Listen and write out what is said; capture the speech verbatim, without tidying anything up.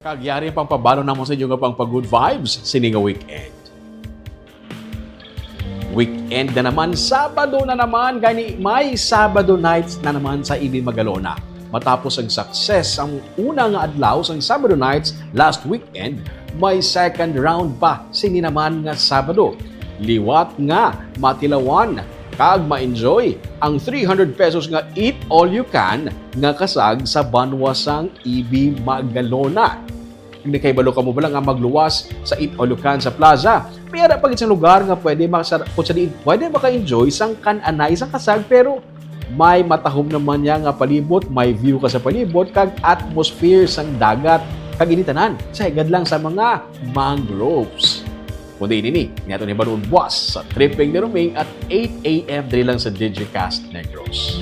Kag yari pang pabalo namon sa inyo nga pang pa-good vibes sini nga weekend. Weekend na naman, Sabado na naman, gani may Sabado nights na naman sa Ibin Magalona. Matapos ang success ang una nga adlaw sang Sabado nights last weekend, may second round pa sini naman nga Sabado. Liwat nga matilawan kag ma-enjoy ang three hundred pesos nga eat all you can nga kasag sa banwa sang Ibin Magalona. Kung di kay balo kamo bala nga magluwas sa Eat All You Can sa plaza, may ara pa gid sang lugar nga pwede makasar-, kung sa diin pwede maka-enjoy sang kan-anay sang kasag, pero may matahom naman niya nga palibot, may view ka sa palibot, kag atmosphere sang dagat, kag ini tanan sa higad lang sa mga mangroves. Kundi ini ni, niya ni buwas sa Tripping ni Roming at eight a m diri lang sa Digicast Negros.